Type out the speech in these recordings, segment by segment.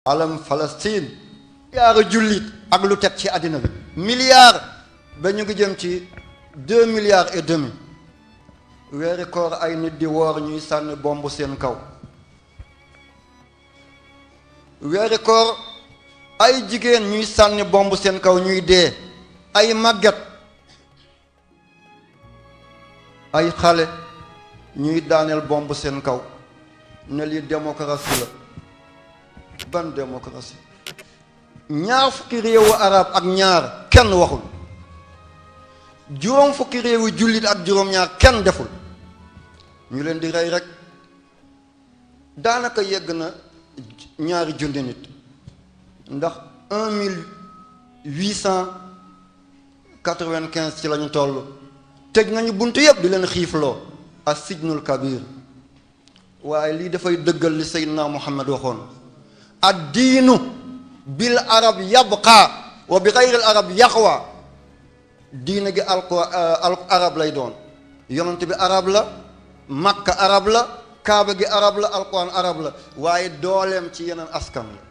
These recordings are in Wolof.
alam Palestine milliard jullit ak lu teg ci àddina bi milliard ba ñu ngi jëm ci 2,5 milliards weeri koor ay nit di woor ñuy sànni bomb seen kaw weeri koor ay jigéen ñuy sànni bomb seen kaw ñuy dee ay màgget ay xale ñuy daaneel bomb seen kaw ne lii démocratie la ban démocratie ñaar fukki réewu arab ak ñaar kenn waxul juróom fukki réewu jullit ak juróom-ñaar kenn deful ñu leen di rey rek daanaka yegg na ñaari junni nit ndax 1895 ci lañu toll tëj nañu bunt yëpp di leen xiifloo as sijnul kabir waaye lii dafay dëggal li Seydina Muhammad waxoon ad diinu bil arab yabqa wa bi xayril arab yaqwa diina gi arab lay doon yonent bi arab la makka arab la kaaba gi arab la alquran arab la waaye dooleem ci yeneen askan la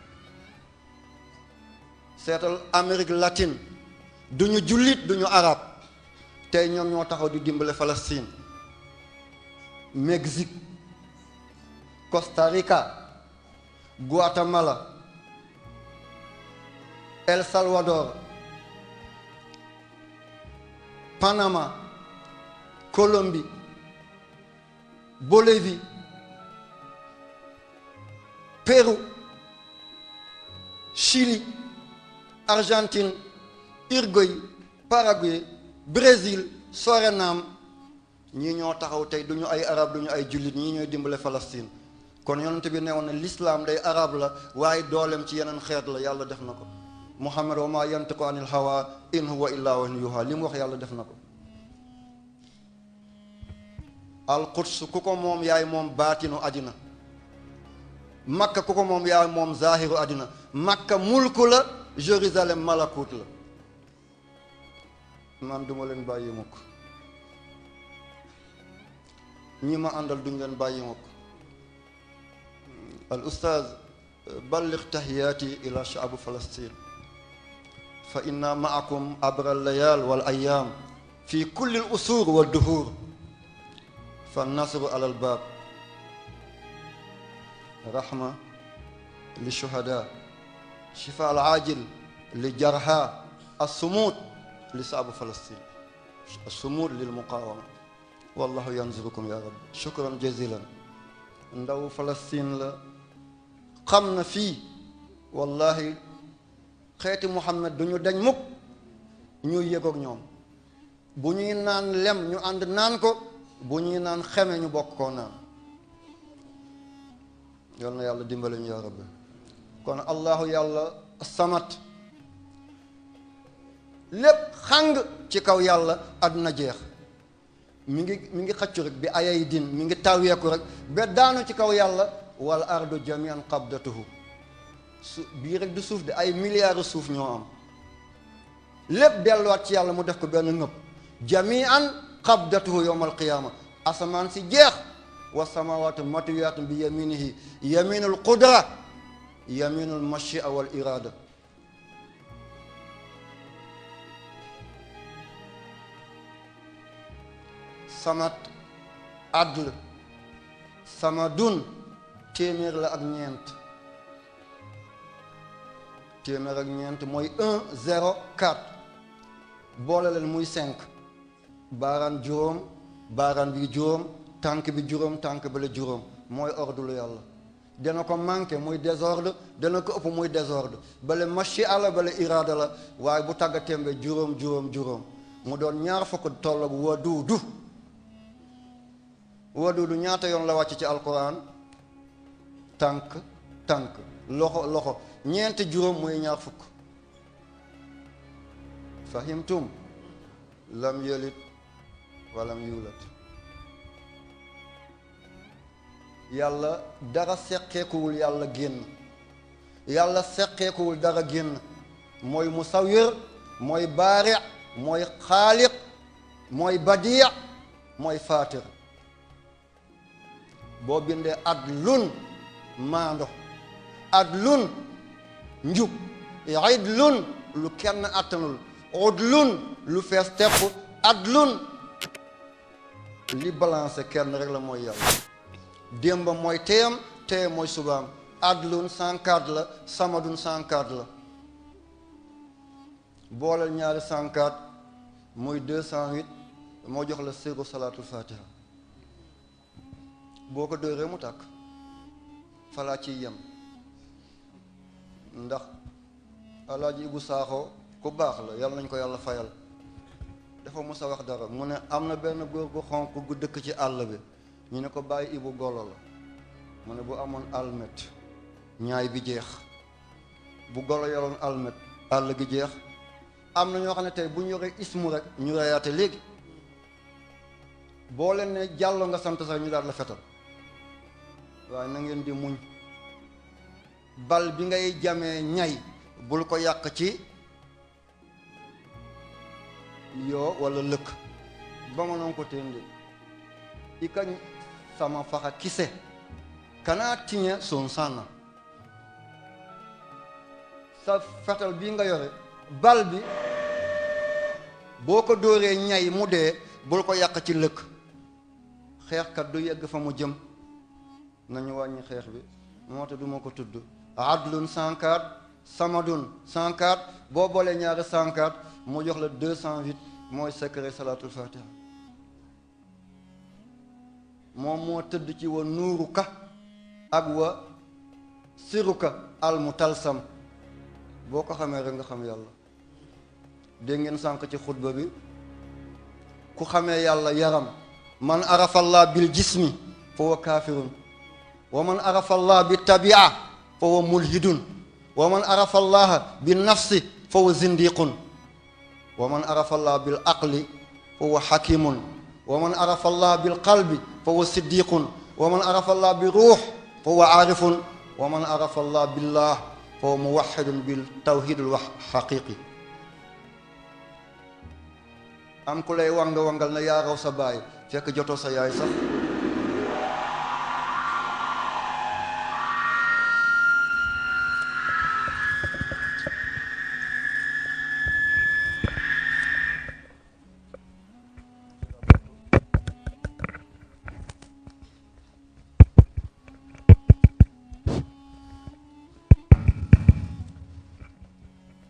seetal Amérique latine duñu jullit duñu arab tey ñoom ñoo taxaw di dimbale Palestine Mexique Costa Rica Guatemala El Salvador Panama Colombie Bolivie Pérou Chili Argentine Uruguay Paraguay Brésil Suriname ñii ñoo taxaw tey duñu ay arab duñu ay jullit ñii ñooy dimbale Palestine kon yonent bi newoon na l'islam day arab la waaye dooleem ci yeneen xeet la yàlla def na ko Muhammad wa ma yantiqu anil hawa in huwa illa wahyun yuha li mu wax yàlla def na ko al-Quds ku ko moom yaay moom baatinu àddina Makka ku ko moom yaay moom zahiru àddina Makka mulku la Jérusalem malakut la man duma leen bàyyi mukk ñi ma àndal duñ leen bàyyi mukk al ustaaz balligh tahiyaati ila sha'bi Palestine fa inna ma'akum abra al-layal wal ayyam fi kulli al-usur wa ad-duhur fa nasru ala al-bab rahma li shuhada shifa al-ajil li jarha as-sumud li sha'bi Palestine as-sumud lil muqawama wallahu yanzurukum ya rabbi shukran jazilan ndaw Palestine la xam na fii wallahi xeeti Muhammad du ñu dañ mukk ñuy yëgoog ñoom bu ñuy naan lem ñu ànd naan ko bu ñuy naan xeme ñu bokk koo naan yal na yàlla dimbale ñu yaa rabbi kon allahu yàlla samat lépp xàng ci kaw yàlla àdduna jeex mi ngi xaccu rek bi ayay din mi ngi taweeku rek ba daanu ci kaw yàlla wal ardu jamian qabdatuhu bii rek du suuf de ay milliards suuf ñoo am lépp delluwaat ci yàlla mu def ko benn ngëpp jamian qabdatuhu yawmal qiyaama asamaan si jeex wa samawatu matwiyatun bi yaminihi yaminul qudra yaminul mashia wal irada samat adl samadun téeméer la ak ñeent mooy 104 boole leen muy 5 baaraan juróom baaraan bi juróom tànk bi juróom tànk bi la juróom mooy ordre lu yàlla dana ko manqué muy désordre dana ko ëpp muy désordre bale machi àlla bale iraada la waaye bu tàgga tembe juróom mu doon ñaar fukk tolloog waduudu ñaata yoon la wàcc ci alquran tànk loxo ñeenti juróom muy ñaar fukk fahimtum lam yalid walam yulat yàlla dara seqeekuwul yàlla génn yàlla seqeekuwul dara génn mooy musawwir mooy baari mooy xaaliq mooy badii mooy faatir boo bindee adlun maando adlun njub, idlun lu kenn attanul, udlun lu fees tepp, adlun li balancé kenn rek la mooy yàlla. démba mooy teyam, teyam mooy subaam. adlun 104 la, samadun 104 la. booleel ñaari 104 muy 208 moo jox la sirru salaatul fatiha. boo ko dóoree mu tàkk falaa ciy yem ndax alaaji Ibu Saaxo ku baax la, yàlla nañ ko yàlla fayal. dafa mos a wax dara mu ne am na benn góor gu xonq gu dëkk ci àll bi, ñu ne ko bàyyi Ibu golo la. mu ne bu amoon almet ñaay bi jeex, bu golo yoroon almet àll gi jeex. am na ñoo xam ne tey bu ñu yoree ismu rek ñu reyaate léegi. boo leen ne jàllo nga sant sax ñu daal la fetal. waaye na ngeen di muñ. bal bi ngay jamee ñay bul ko yàq ci yoo walla lëkk ba ma noon ko téndi i kañ sama faxa kise kanaa tiñe son sànna. sa fetal bii nga yore bal bi boo ko dóoree ñay mu dee bul ko yàq ci lëkk. xeexkat du yegg fa mu jëm. nañu wàññi xeex bi moo tax du ma ko tudd. adlun 104 samadun 104 boo boolee ñaari 104 mu jox la 208 mooy secret salatul fatiha. moom moo tëdd ci wa nuuruka ak wa siruka al mutalsam. boo ko xamee rek nga xam yàlla. dégg ngeen sànq ci xutba bi ku xamee yàlla yaram, man arafallah bil jismi fa wa kaafirun, wa man arafallah bi tabia fa wa mulhidun, wa man arafallah bi nafsi fa wa zindiqun, wa man arafallah bil aqli fa wa hakimun, wa man arafallah bil qalbi fa wa siddiqun, wa man arafallah bi ruux fa wa aarifun, wa man arafallah billah fa wa muwahhidun bil tawhidul wax haqiqi. am ku lay wangal na yaa raw sa baay fekk jotoo sa yaay sax.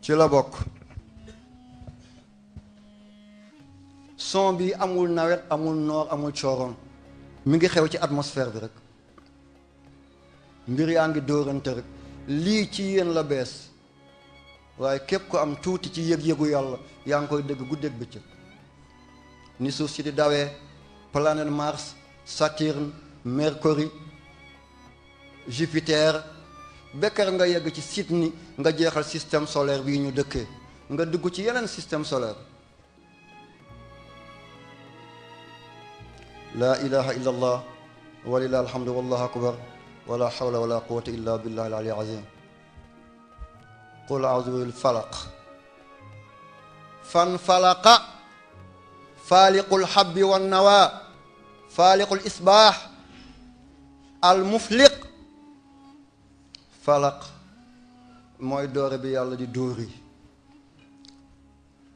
ci la bokk. son bi amul nawet amul noor amul cooroon, mi ngi xew ci atmosphère bi rek. mbir yaa ngi dóorante rek. lii ci yéen la bees waaye képp ko am tuuti ci yëg-yëgu yàlla yaa ngi koy dégg guddeeg bëccëg. ni suuf si di dawee, planète Mars, Saturne, Mercure, Jupiter, bekkar nga yegg ci Sydney nga jeexal système solaire bii ñu dëkkee nga dugg ci yeneen système solaire. laa ilaha illa allah walillahi alhamdu wallahu akbar wala hawla wala quwwata illa billahi al-ali azim. qul a'udhu bil falaq fan falaqa faaliqul habbi wan nawa faaliqul isbaax al mufliq. falaq mooy doore bi yàlla di dóori.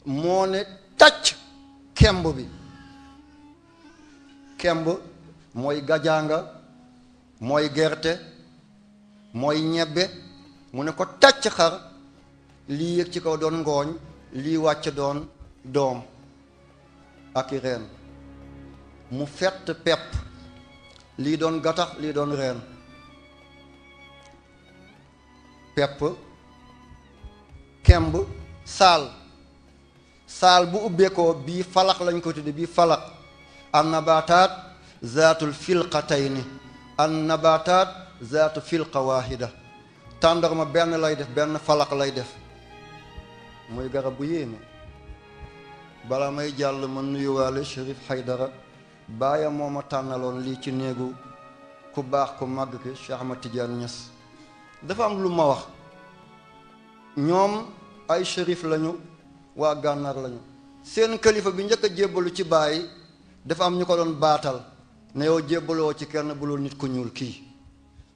moo ne tàcc kemb bi. kemb mooy gajaanga mooy gerte mooy ñebbe. mu ne ko tàcc xar lii yëg ci kaw doon ngooñ, lii wàcc doon doom ak i reen. mu fett pepp lii doon gattax lii doon reen. pepp, kemb, saal. saal bu ubbeekoo bii falaq lañ ko tudde bii falaq. an nabataat zaatul filqatayni, an nabataat zaatu filqa waahida. tàndarma benn lay def, benn falaq lay def. muy garab bu yéeme. bala may jàll ma nuyuwaale Chérif Haydara baayam moo ma tànnaloon lii ci néegu ku baax ku màgg ki Cheikh Ahmad Tidiane Niass. dafa am lu ma wax. ñoom ay shérif lañu, waa gànnaar lañu. seen kilifa bi njëkk a jébbalu ci baay dafa am ñu ko doon baatal ne yow jébbaloo ci kenn bulul nit ku ñuul kii.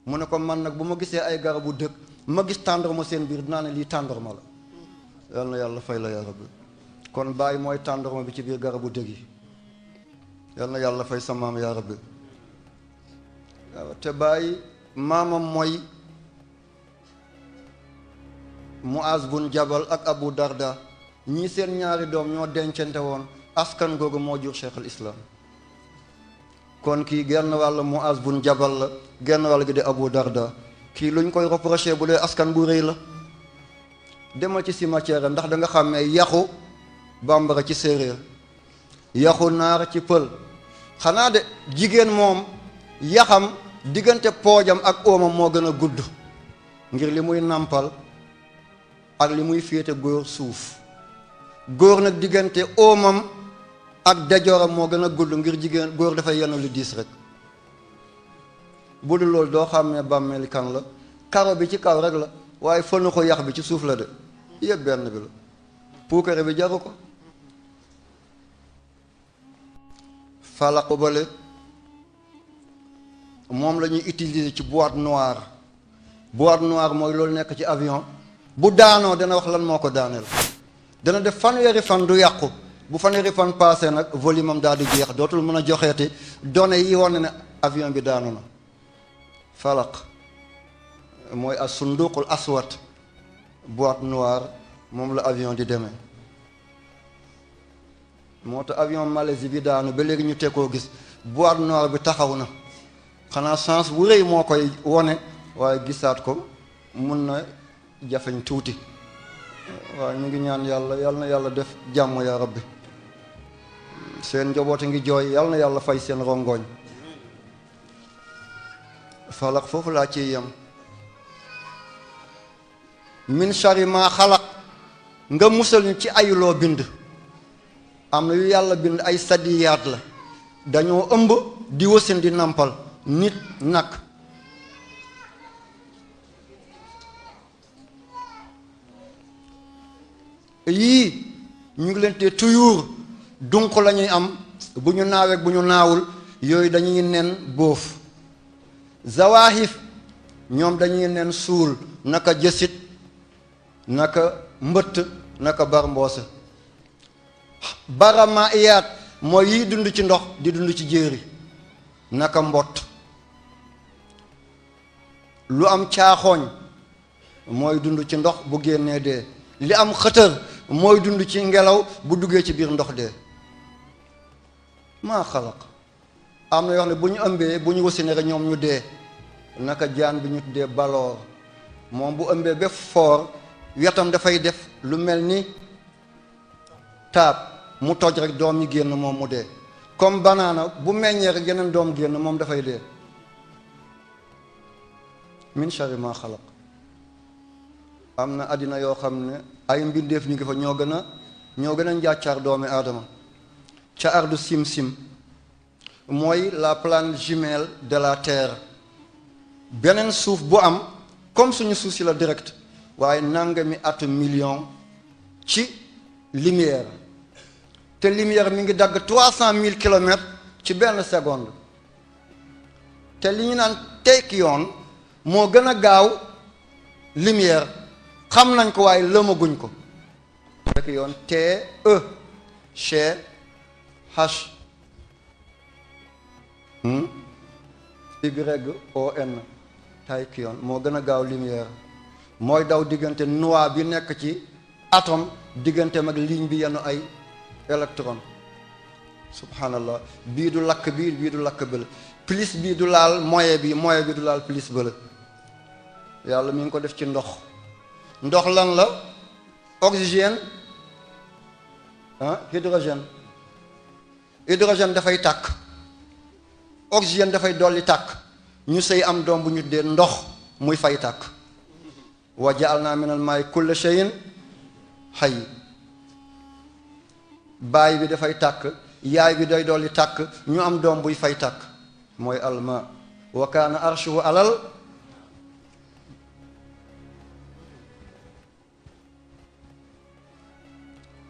mu ne ko man nag bu ma gisee ay garabu dëkk ma gis tàndarma seen biir dinaa ne lii tàndarma la. yal na yàlla fay la yaa rabbi. kon bàyyi mooy tàndarma bi ci biir garabu dëgg yi. yal na yàlla fay sa maam yaa rabbi. waaw te bàyyi maamam mooy Muaz bun Jabal ak Abu Darda ñii seen ñaari doom ñoo dencante woon askan googu moo jur cheikh al islam. kon kii genn wàll Muaz bun Jabal la genn wàll gi di Abu Darda kii luñ koy reproché bu dee askan bu rëy la. demal ci cimetière ndax da nga xàmmee yaxu bambara ci séeréer yaxu naar ci pël xanaa de jigéen moom yaxam diggante poojam ak oomam moo gën a gudd ngir li muy nàmpal ak li muy féete góor suuf. góor nag diggante oomam ak dajooram moo gën a gudd ngir jigéen góor dafay yenu lu diis rek. bu dul loolu doo xam ne bàmmeeli kan la karo bi ci kaw rek la waaye fënu ko yax bi ci suuf la de yëpp benn bi la puukare bi jaru ko. falaqu bale moom la ñuy utiliser ci boîte noire. boîte noire mooy loolu nekk ci avion bu daanoo dana wax lan moo ko daaneel. dana def fanweeri fan du yàqu bu fanweeri fan passé nag volume am daal di jeex dootul mën a joxeeti données yi wane ne avion bi daanu na. falaq mooy as sunduqul aswat boîte noire moom la avion di demee. moo tax avion Malaisie bi daanu ba léegi ñu tekkoo gis boîte noire bi taxaw na xanaa chance bu rëy moo koy wone waaye gisaat ko mun na jafeñ tuuti. waaye ñu ngi ñaan yàlla yal na yàlla def jàmm yaa rabbi. seen njoboote ngi jooy yal na yàlla fay seen rongoñ. falaq foofu laa ciy yem. min shari ma xalaq nga musal ñu ci ayuloo bind. am na yu yàlla bind ay sadiyaat la dañoo ëmb di wasin di nampal nit nag. yii ñu ngi leen te toujours dunq la ñuy am bu ñu naaweeg bu ñu naawul yooyu dañuy nen bóof. zawahif ñoom dañuy nen suul naka jësit naka mbëtt naka bar mboose. barama iyaat mooy yiy dund ci ndox di dund ci jéeri naka mbott. lu am caaxooñ mooy dund ci ndox bu génnee dee. li am xëtër mooy dund ci ngelaw bu duggee ci biir ndox dee. maa xalaq am na yoo xam ne bu ñu ëmbee bu ñu wasine rek ñoom ñu dee naka jaan bi ñu tuddee baloor moom bu ëmbee ba foor wetam dafay def lu mel ni taab mu toj rek doom yi génn moom mu dee. comme banaana bu meññee rek yeneen doom génn moom dafay dee. min sharri maa xalaq. am na àddina yoo xam ne ay mbindeef ñu ngi fa ñoo gën a njàccaar doomi aadama. ca ardu sim-sim mooy la planète jumelle de la terre. beneen suuf bu am comme suñu suuf si la direct waaye nangami atu million ci lumière. te lumière mi ngi dagg 300 000 kilomètres ci benn seconde. te li ñu naan tekki yoon moo gën a gaaw lumière xam nañ ko waaye lëmaguñ ko. tekki yoon TE CH YON tekki yoon moo gën a gaaw lumière mooy daw diggante noix bi nekk ci atome digganteem ak ligne bi yenu ay électron. subhanallah bii du lakk bii du lakk bële plus bii du laal moyen bi du laal plus bële. yàlla mi ngi ko def ci ndox. ndox lan la oxygène hydrogène dafay tàkk oxygène dafay dolli tàkk ñu sëy am doom bu ñu dee ndox muy fay tàkk. wa ja'alna minal maa'i kulla shay'in hayy. baay bi dafay tàkk yaay bi day dolli tàkk ñu am doom buy fay tàkk mooy alma. wa kaana arshuhu alal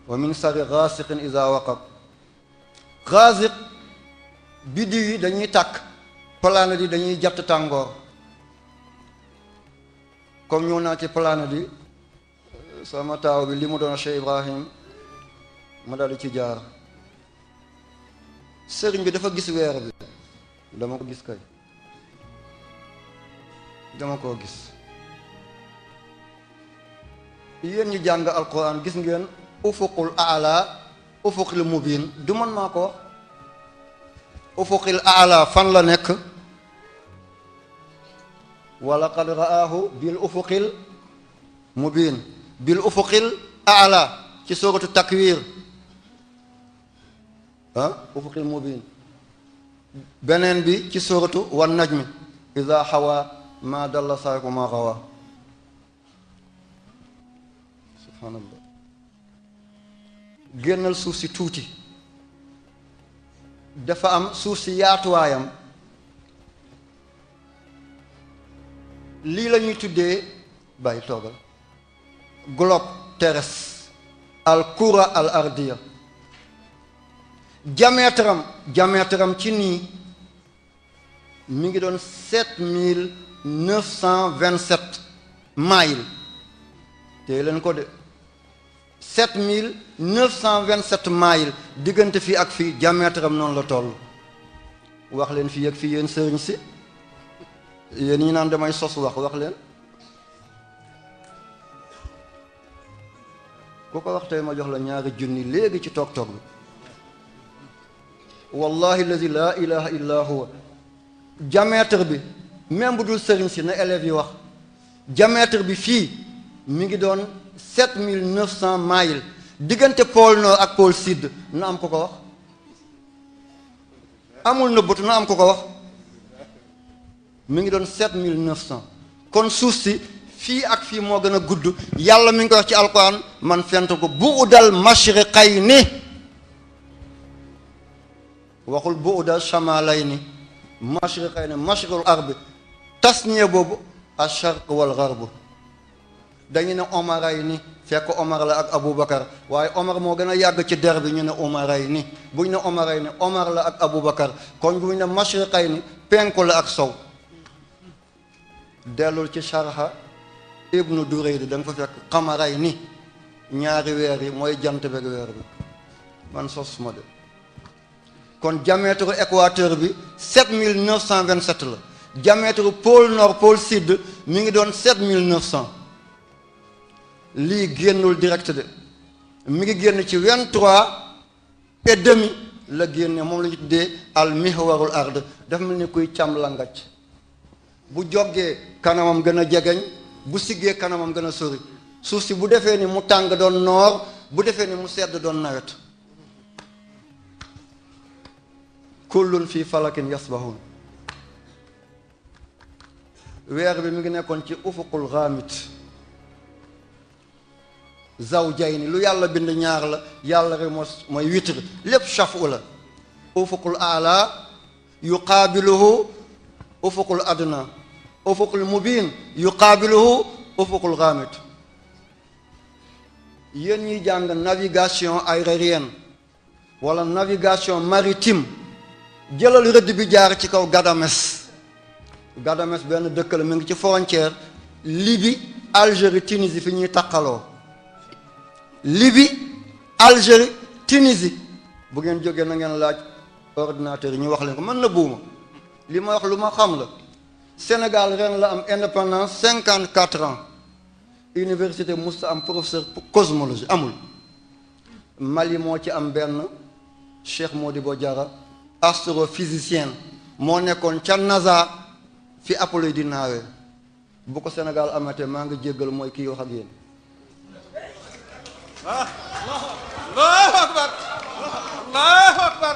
wa min sharri gaasiqin iza waqab. gaasiq biddiw yi dañuy tàkk planète yi dañuy jatt tàngoor. comme ñëw naa ci planète bi sama taaw bi li mu doon Cheikh Ibrahim ma daal di ci jaar sëriñ bi dafa gis weer bi dama ko gis kay dama koo gis yéen ñu jàng alquran gis ngeen ufuqul aala ufuqil mubin du man maa ko wax ufuqil aala fan la nekk wala qad ra'aahu bil ufuqil mubin bil ufuqil aala ci suratu takwir ufuqil mubin beneen bi ci suratu wan najmi iza hawa ma dalla saahibu ma gawa subhanallah génnal suuf si tuuti dafa am suuf si yaatuwaayam lii la ñuy tuddee bàyyi toogal globe terrestre al kura al ardiya diamètre ci nii mi ngi doon 7927 miles tey leen ko de 7927 miles diggante fii ak fii diamètre noonu la toll wax leen fii ak fii yéen sëriñ si yéen ñi naan damay sos wax leen ku ko wax tey ma jox la ñaari junni léegi ci toog bi wallahi allazi la ilaha illa huwa diamètre bi même bu dul sëriñ si na élèves yi wax diamètre bi fii mi ngi doon 7900 miles diggante pôle nord ak pôle sud na am ko wax amul nëbbatu na am ko wax mi ngi doon 7900 kon suuf si fii ak fii moo gën a gudd yàlla mi ngi koy wax ci alquran man fent ko bu'dal mashriqayni waxul bu'dal shamalayni mashriqayni mashriqul arbi tasniya boobu ash-sharq wal gharb dañu ne omarayni fekk omar la ak aboubacar waaye omar moo gën a yàgg ci der bi ñu ne omarayni buñ ne omarayni omar la ak aboubacar kon buñ ne mashriqayni penku la ak sow dellul ci sharha ibnu Durayd da nga fa fekk qamarayni ñaari weer yi mooy jant beeg weer bi man sos ma de kon diamètre équateur bi 7927 la diamètre pôle nord pôle sud mi ngi doon 7900 lii génnul direct de mi ngi génn ci 23 et demi la génne moom la ñu tuddee al mihwarul ard dafa mel ni kuy càmm la ngacc bu jógee kanamam gën a jegeñ bu siggee kanamam gën a sori suuf si bu defee ni mu tàng doon noor bu defee ni mu sedd doon nawet kullun fii falakin yasbahun weer bi mi ngi nekkoon ci ufuqul ghamit zawjayni lu yàlla bind ñaar la yàlla rek mooy witr lépp shafu la ufuqul aala yuqaabiluhu ufuqul adna ufuqul mubin yuqaabiluhu ufuqul ghamit yéen ñiy jàng navigation aérienne wala navigation maritime jëlal rëdd bi jaar ci kaw Gadames benn dëkk la mu ngi ci frontière Libye Algérie Tunisie fi ñuy taqaloo Libye Algérie Tunisie bu ngeen jógee na ngeen laaj ordinateur yi ñu wax leen ko mën na buuma li ma wax lu ma xam la Sénégal ren la am indépendance 54 ans université musta am professeur cosmologie amul Mali moo ci am benn Cheikh Modibo Diarra astrophysicien moo nekkoon ca NASA fi Apollo di naawee bu ko Sénégal amatee maa ngi jéggal mooy kii wax ak yéen Allahu akbar Allahu akbar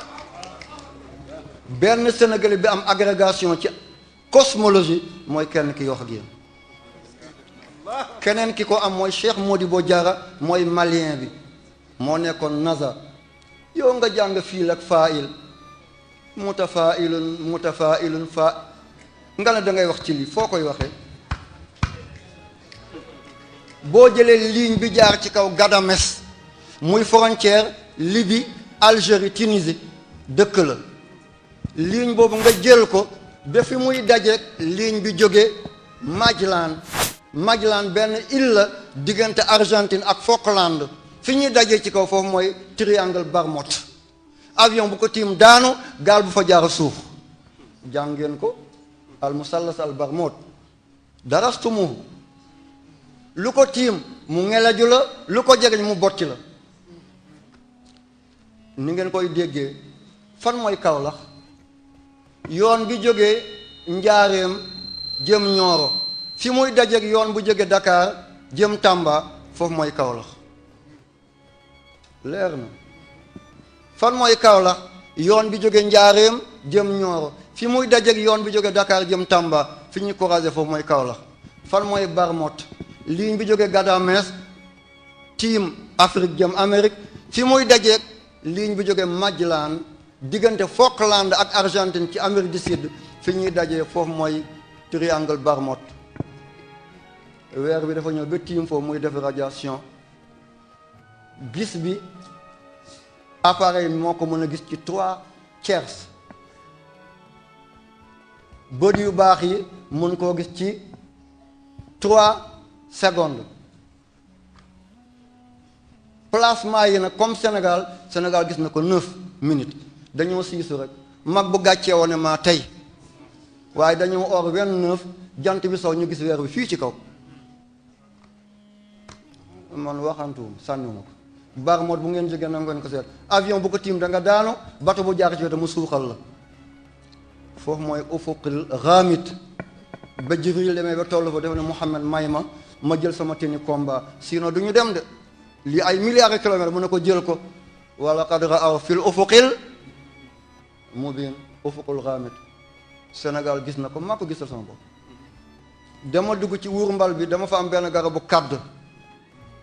benn Sénégalais bi am agrégation ci cosmologie mooy kenn ki wax ak yéen keneen ki ko am mooy Cheikh Modibo Diarra mooy malien bi moo nekkoon NASA yow nga jàng fiil ak faa'il mutafaa'ilun fa nga ne da ngay wax ci lii foo koy waxee boo jëlee ligne bi jaar ci kaw Gadames muy frontière Libye Algérie Tunisie dëkk la ligne boobu nga jël ko ba fi muy dajeek ligne bi jóge Magellan benn île la diggante Argentine ak Falkland fi ñuy dajee ci kaw foofu mooy triangle Bermude avion bu ko tiim daanu gaal bu fa jaar suuf jàngeen ko al musallas al Bermude darastumuhu lu ko tiim mu ngelaju la lu ko jegeñ mu botti la ni ngeen koy déggee fan mooy Kaolack yoon bi jógee Njaareem jëm Ñooro fi muy dajeeg yoon bu jóge Dakar jëm Tamba foofu mooy Kaolack leer na fan mooy Kaolack yoon bi jóge Njaareem jëm Ñooro fi muy dajeeg yoon bi jóge Dakar jëm Tamba fi ñuy croiser foofu mooy Kaolack fan mooy Bermude ligne bi jóge Gadames tiim Afrique jëm Amérique fi muy dajeeg ligne bi jóge Magellan diggante Falkland ak Argentine ci Amérique du Sud fi ñuy dajee foofu mooy triangle Bermude weer bi dafa ñëw ba tiim foofu muy def radiation gis bi appareil moo ko mën a gis ci 3/4 bët yu baax yi mën koo gis ci 3 secondes plasma yi nag comme Sénégal gis na ko 9 minutes dañoo siisu rek mag bu gàccee woon ne maa tey waaye dañoo or 29 jant bi sow ñu gis weer bi fii ci kaw man waxantuwum sànniwuma ko Bermude bu ngeen jógee na ngeen ko seet avion bu ko tiim da nga daanu bato bu jaar ci wetu mu suuxal la foofu mooy ufuqil ghamid ba Jibril demee ba toll fa def ne Muhammad may ma jël sama tenue combat sinon du ñu dem de lii ay milliards de kilomètres mu ne ko jël ko wala qad ra'aw fil ufuqil mubin ufuqul ghamid Sénégal gis na ko maa ko gisal sama bopp dama dugg ci wuur mbal bi dama fa am benn garabu kàdd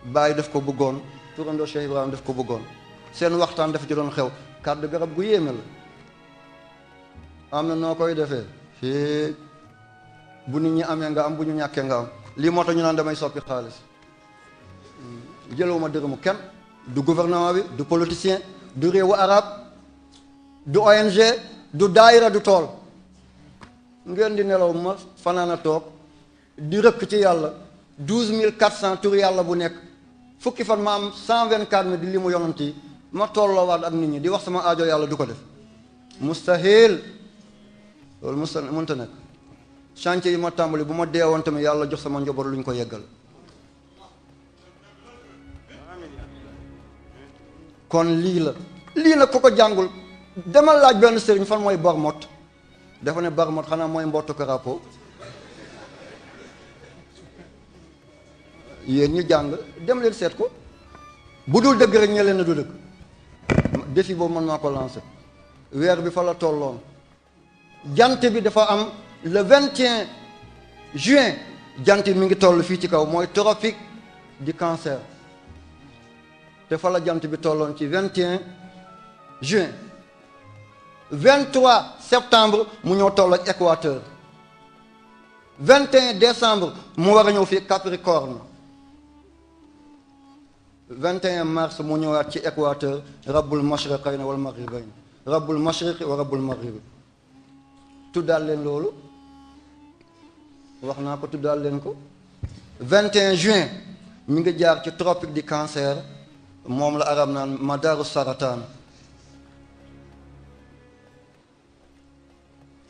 bàyyi def ko bëggoon turandoo Cheikh Ibrahima def ko bëggoon seen waxtaan dafa ci doon xew kàdd garab gu yéeme la am na noo koy defee fii bu nit ñi amee nga am bu ñu ñàkkee nga am lii moo tax ñu naan damay soppi xaalis jëlewuma dërëmu kenn du gouvernement bi du politicien du réewu arab du ONG du daayira du tool ngeen di nelaw ma fanaana toog di rëkk ci yàlla 12400 tur yàlla bu nekk fukki fan ma am 124 di li mu yonant yi ma tolloowaat ak nit ñi di wax sama aajo yàlla du ko def mustahil loolu mënta nekk chantier yi ma tàmbali bu ma deewoon tamit yàlla jox sama njaboot lu ñu ko yeggal kon lii la ku ko jàngul demal laaj benn sëriñ fan mooy Bermude dafa ne Bermude xanaa mooy mbottu karapo yéen ñu jàng dem leen seet ko bu dul dëgg rek ñe leen du dëgg défi boobu mën naa ko lancé weer bi fa la tolloon jant bi dafa am le 21 juin jant bi mi ngi toll fii ci kaw mooy tropique du cancer te fa la jant bi tolloon ci 21 juin 23 septembre mu ñëw toll ak équateur 21 décembre mu war a ñëw fii Capricorne 21 mars mu ñëwaat ci équateur rabbul mashriqayn wal maghribayn rabbul mashriqi wa rabbul maghribi tuddaal leen loolu wax naa ko tuddaal leen ko 21 juin mi ngi jaar ci tropique du cancer moom la arab naan madaru sarataan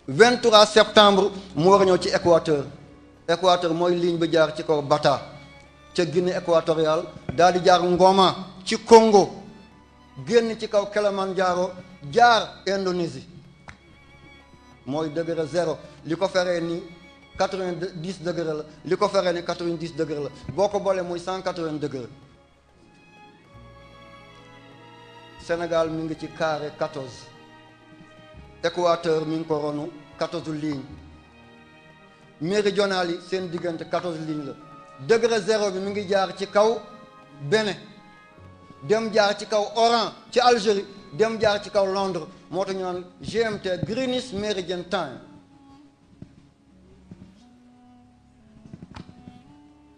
23 septembre mu war a ñëw ci équateur mooy ligne bi jaar ci kaw Bata ca Guinée équatoriale daal di jaar Ngoma ci Congo génn ci kaw Kilimanjaro jaar Indonésie mooy degré 0 li ko feree ni 90 degré la li ko feree ni 90 degré la boo ko boolee muy 180 degré Sénégal mi ngi ci carré 14 équateur mi ngi ko ronu 14 lignes méridional yi seen diggante 14 lignes la degré 0 bi mi ngi jaar ci kaw Bénin dem jaar ci kaw Oran ci Algérie dem jaar ci kaw Londres moo tax ñu naan GMT Greenwich Meridian Time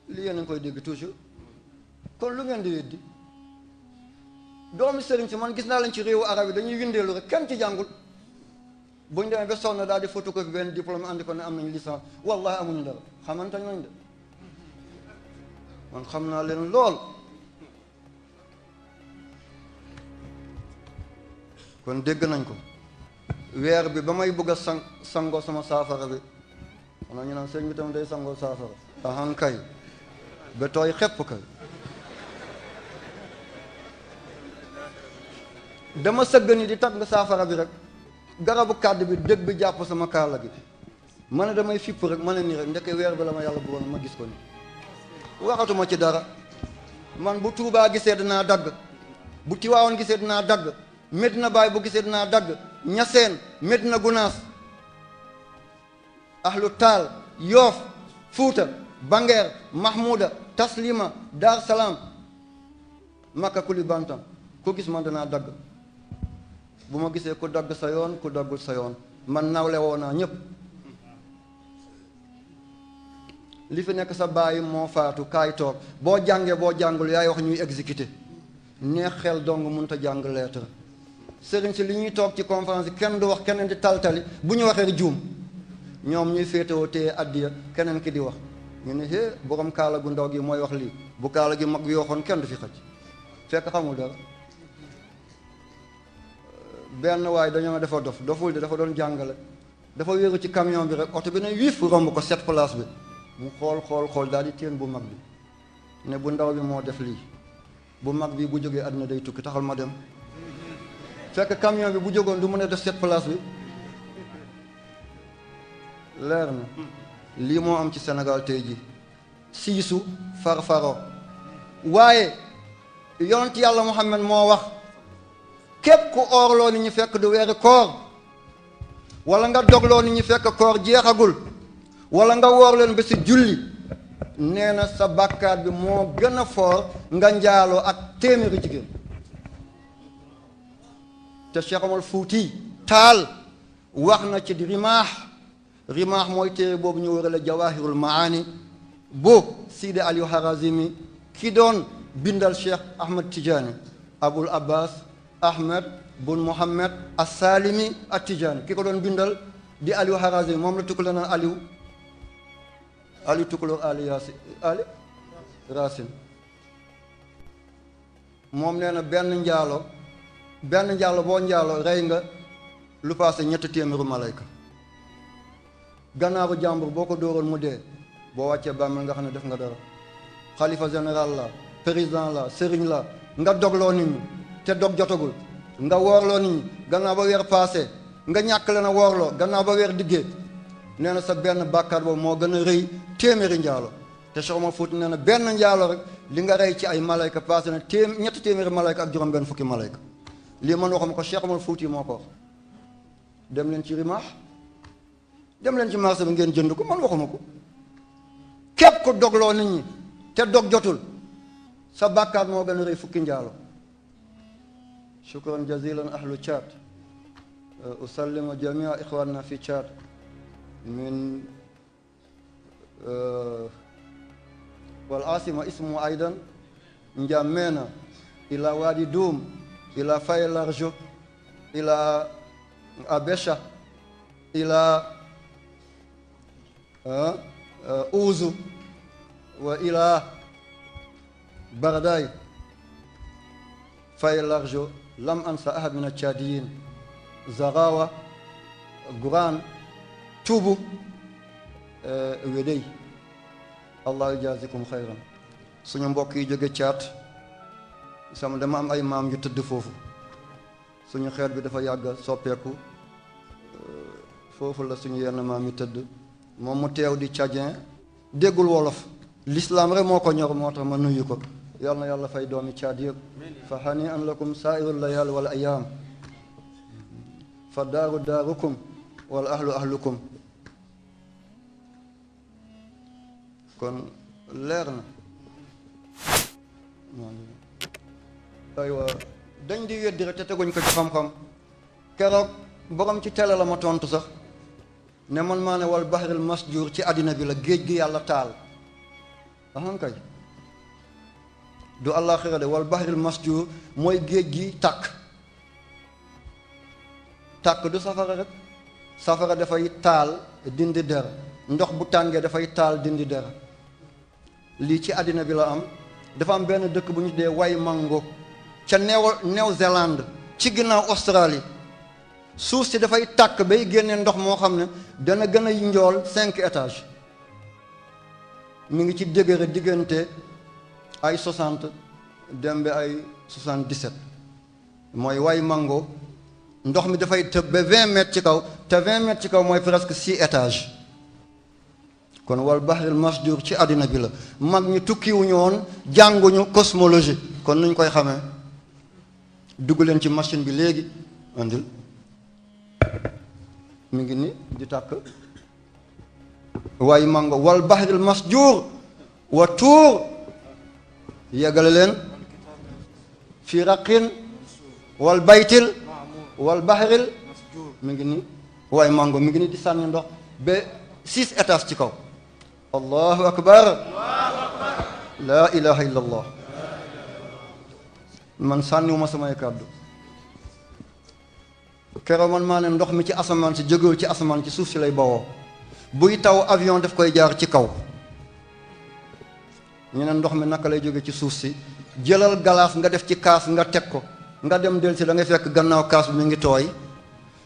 li yéen a ngi koy dégg toujours kon lu ngeen di weddi doomi sëriñ si man gis naa leen ci réewu arab yi dañuy windeelu rek kenn ci jàngul bu ñu demee ba sonn daal di photocopie benn diplôme andi ko ne am nañu licence wallahi amuñu dara xamante nañ de man xam naa leen lool. kon dégg nañ ko weer bi ba may bëgg a sangoo sama saafara bi xanaa ñu naan sëñ bi tam day sangoo saafara ahan kay ba tooy xepp kay dama sëgg ni di tag nga saafara bi rek garabu kàdd bi dëgg bi jàpp sama kaala gi ma ne damay fipp rek ma ne nii rek ndeke weer bi la ma yàlla bëggoon ma gis ko ni waxatuma ci dara man bu Tuubaa gisee dinaa dagg, bu Tiwaawoon gisee dinaa dagg, Medina Baay bu gisee dinaa dagg, Ñaseen, Medina Gunaas, ahlu taal, Yoof, Fuuta, Bangeer, Mahmuda, Taslima, Dar Salaam, Makka Kulibantan ku gis man danaa dagg. bu ma gisee ku dagg sa yoon ku daggul sa yoon man nawle woo naa ñépp. li fi nekk sa bàyyi moo faatu kaay toog boo jàngee boo jàngul yaay wax ñuy exécuté neex xel dong mënut a jàng lettre. sëriñ si li ñuy toog ci conférence kenn du wax keneen di taltali bu ñu waxee juum ñoom ñuy féetewoo téye addiya keneen ki di wax ñu ne hé borom kaala gu ndaw gi mooy wax lii bu kaala gi mag yooxoon kenn du fi xëcc fekk xamul dara. benn waaye dañoo dafa doful de dafa doon jàngale dafa wéeru ci camion bi rek oto bi ne wiif romb ko 7 place bi mu xool daal di teen bu mag bi ne bu ndaw bi moo def lii bu mag bi bu jógee àddina day tukki taxal ma dem. fekk camion bi bu jógoon du mën a def 7 place bi. leer na lii moo am ci Sénégal tey ji siisu farfaro waaye yonent yàlla Muhammad moo wax képp ku oorloo ni ñu fekk du weeri koor wala nga dogloo ni ñu fekk koor jeexagul wala nga woor leen ba si julli nee na sa bàkkaar bi moo gën a foor nga njaaloo ak téeméeri jigéen. te Cheikh Omar Fuuti Taal wax na ci di rimaax mooy téere boobu ñu wërale Jawahirul Maani bu Sidi Aliou Harazimi ki doon bindal Cheikh Ahmed Tidiane Abul Abbas Ahmed bun Mohammed As-Salimi At-Tidiane ki ko doon bindal di Aliou Harazimi moom la tukkale naan Aliou tukkulóor Ali Racine moom nee na benn njaalo boo njaalo rey nga lu paase 300 malayka. gannaaru jàmbur boo ko dóoroon mu dee boo wàccee bàmmeel nga xam ne def nga dara. xalifa général la président la sëriñ la nga dogloo nit ñi te dog jotagul nga woorloo nit ñi gannaaw ba weer paase nga ñàkk leen a woorloo gannaaw ba weer diggee nee na sa benn bàkkaar boobu moo gën a rëy téeméeri njaalo. te Cheikh Omar Fouti nee na benn njaalo rek li nga rey ci ay malayka paase na 300 malayka ak juróom benn fukki malayka. lii man waxuma ko Cheikh Omar Fouti moo ko wax. dem leen ci rimaax dem leen ci marché bi ngeen jënd ko man waxuma ko. képp ko dogloo nit ñi te dog jotul sa bàkkaar moo gën a rëy fukki njaalo. shukran jazilan ahlu Tchad usallimu jamia ixwanna fi Tchad min wal asima ismu aidan njamena ila wadi Doum ila Faye Largeau ila Abécha ila Ouzu wa ila Baraday Faye Largeau lam ansa ahad min al-Tchadiyin Zarawa Guraan Tuubu Wedey allah yajaazikum xayran. suñu mbokk yi jóge Caat sama dama am ay maam yu tëdd foofu suñu xeet bi dafa yàgg soppeeku foofu la suñu yenn maam yi tëdd moom mu teew di Tchadien déggul wolof l'islam rek moo ko ñor moo tax ma nuyu ko yal na yàlla fay doomi Caad yëpp fa hani an lakum saa'irul layaal wal ayaam fa daaru daarukum wal ahlu ahlukum. kon leer na aywa dañ di weddi rek te teguñ ko ci xam-xam. keroog borom ci télé la ma tontu sax ne man maa ne wal bahril masjur ci àddina bi la géej gi yàlla taal axam kay du àllaaxira de wal bahril masjur mooy géej gi tàkk du safara rek safara dafay taal dindi der ndox bu tàngee dafay taal dindi der lii ci àddina bi la am. dafa am benn dëkk bu ñu dee Waimango ca New-Zélande ci ginnaaw Australie suuf si dafay tàkk bay génne ndox moo xam ne dana gën a njool 5 étages mi ngi ci degré diggante ay 60 dem ba ay 77 mooy Waimango ndox mi dafay tëb ba 20 mètres ci kaw te 20 mètres ci kaw mooy presque 6 étages kon wal bahril masjur ci àddina bi la mag ñi tukkiwuñu woon jànguñu cosmologie kon nuñ koy xamee dugg leen ci machine bi léegi andil mi ngi ni di tàkk Waimango wal bahril masjur wa tuur yeggale leen fi raqin wal baytil wal bahril mi ngi ni Waimango mi ngi ni di sànni ndox ba 6 étages ci kaw allahu akbar laa ilaha illa allah man sànniwuma samay kàddu keroog man maa ne ndox mi ci asamaan si jógewul ci asamaan ci suuf si lay bawoo buy taw avion daf koy jaar ci kaw ñu ne ndox mi naka lay jóge ci suuf si jëlal galaas nga def ci kaas nga teg ko nga dem del si da ngay fekk gannaaw kaas bi mi ngi tooy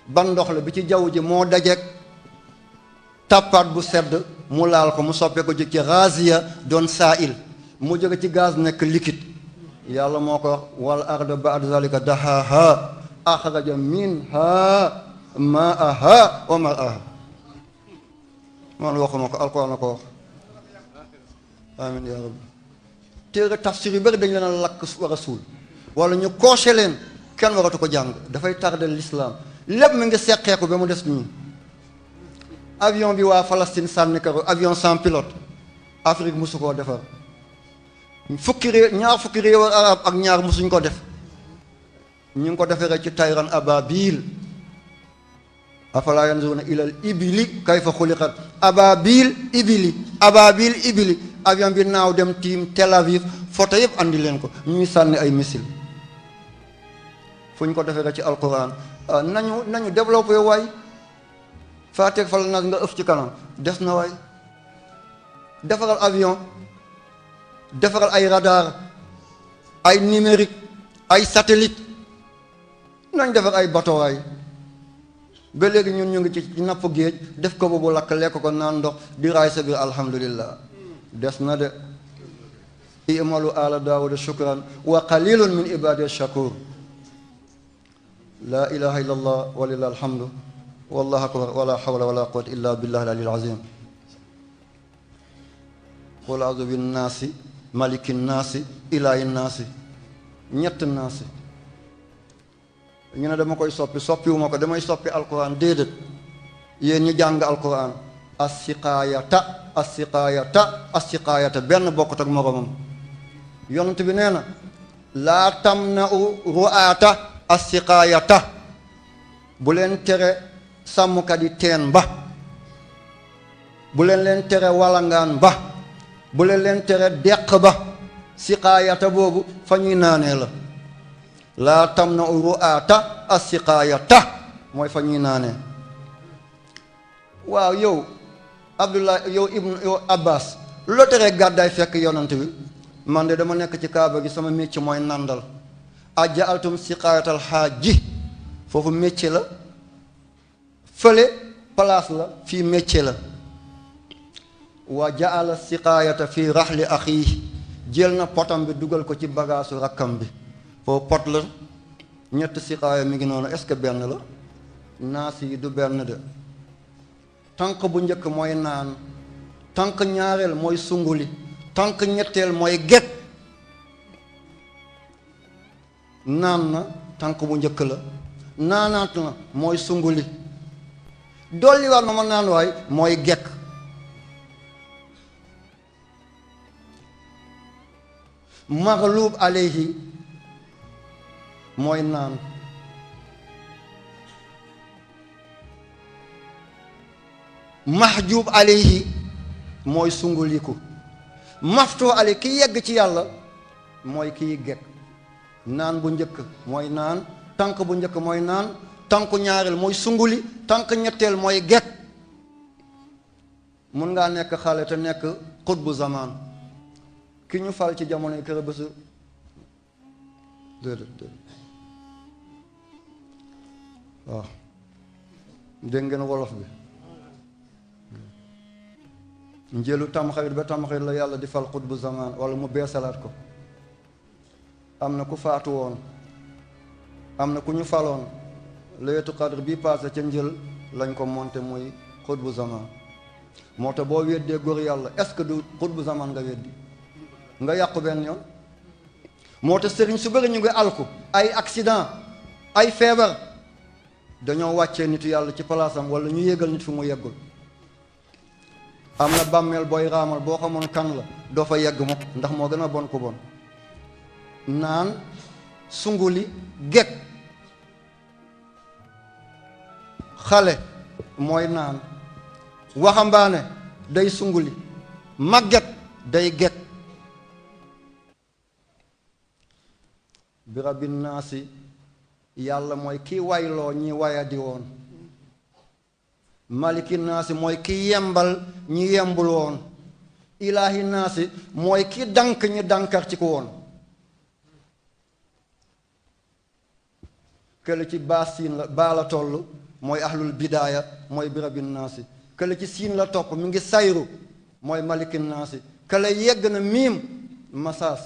ban ndox la bi ci jaww ji moo dajeek tàppaat bu sedd mu laal ko mu soppee ko jóg ci raziya doon saa'il mu jóge ci gaz nekk liquide yàlla moo ko wax wal arda ba'da zalika dahaha axraja minha ma'aha wa mar'aha man waxuma ko alquran na ko wax amin ya rabbi téere tafsir yu bëri dañ leen a lakk war a suul wala ñu coché leen kenn waratu ko jàng dafay tardé l'islam lépp mi ngi seqeeku ba mu des ñun avion bi waa Palestine sànni karo avion sans pilote Afrique musu koo defar ñaar fukki réew arab ak ñaar musuñ ko def ñu ngi ko defaree ci tayran ababil afala yanzuruna ilal ibili kayfa xuliqat ababil ibili avion bi naaw dem tiim Tel Aviv photo yëpp andi leen ko ñuy sànni ay missile fu ñu ko defaree ci alquran nañu développé waay faateeg fal nag nga ëf ci kanam des na waay defaral avion defaral ay radar ay numérique ay satellite nañ defar ay bateau waay ba léegi ñun ñu ngi ci napp géej def ko boobu lakk lekk ko naan ndox di raay sa biir alhamdulillah des na de i'malu ala daawuda shukran wa qalilun min ibadiy shakur la ilaha illa allah walillahi alhamdu wallahu akbar wala hawla wala quwwata illa billahi al-aliyyil azim qul a'udhu bin naasi malikin naasi ilahin naasi ñett naasi ñu ne dama koy soppiwuma ko damay soppi alquran déedéet yéen ñu jàng alquran as-siqaayata benn bokkut ak moromam yonent bi nee na laa tamna'u ru'aata as-siqaayata bu leen tere sàmmkat yi teen ba bu leen tere walangaan ba bu leen tere deq ba siqaayata boobu fa ñuy naanee la laa tamna'u ru'aata as-siqaayata mooy fa ñuy naanee waaw yow Abdullah yow Abbas lu la teree gàddaay fekk yonant bi man de dama nekk ci kaaba gi sama métier mooy nandal aja'altum siqaayatal haaji foofu métier la fële place la fii métier la wa ja'ala siqaayata fii rahli axii jël na potam bi dugal ko ci bagaasu rakkam bi foofu pot la ñett siqaaya mi ngi noonu est-ce que benn la naas yi du benn de tànk bu njëkk mooy naan tànk ñaareel mooy sunguli tànk ñetteel mooy get naan na tànk bu njëkk la naanaat na mooy sunguli dolliwaat ma naan waay mooy gekk maghlub alayhi mooy naan mahjub alayhi mooy sunguliku maftu alayhi ki yegg ci yàlla mooy kiy gekk naan bu njëkk mooy naan tànk bu njëkk mooy naan tànku ñaareel mooy sunguli tànk ñetteel mooy gekk mun ngaa nekk xale te nekk xutbu zaman ki ñu fal ci jamono yi kër bésu déedéet waaw dégg ngeen wolof bi njëlu tamxarit ba tamxarit la yàlla di fal xutbu zaman wala mu beesalaat ko am na ku faatu woon am na ku ñu faloon laylatul qadr bii passé ca njël lañ ko monté muy xutbu zaman moo tax boo weddee góor yàlla est-ce que du xutbu zaman nga weddi nga yàqu benn yoon moo tax sëriñ su bëri ñu ngi alku ay accident ay feebar dañoo wàccee nitu yàlla ci palaasam wala ñu yégal nit fi mu yeggul am na bàmmeel booy raamal boo xamoon kan la doo fa yegg mukk ndax moo gën a bon ku bon naan sunguli gekk xale mooy naan waxambaane day sunguli màgget day gekk bi rabbi naasi yàlla mooy kii wayloo ñi wayadi woon maliki naasi mooy ki yembal ñi yembul woon ilaahi naasi mooy ki dank ñi dankar ci ko woon kële ci baa siin la baa la toll mooy ahlul bidaaya mooy birabi naasi kële ci siin la topp mi ngi sayru mooy maliki naasi kële yegg na miim masaas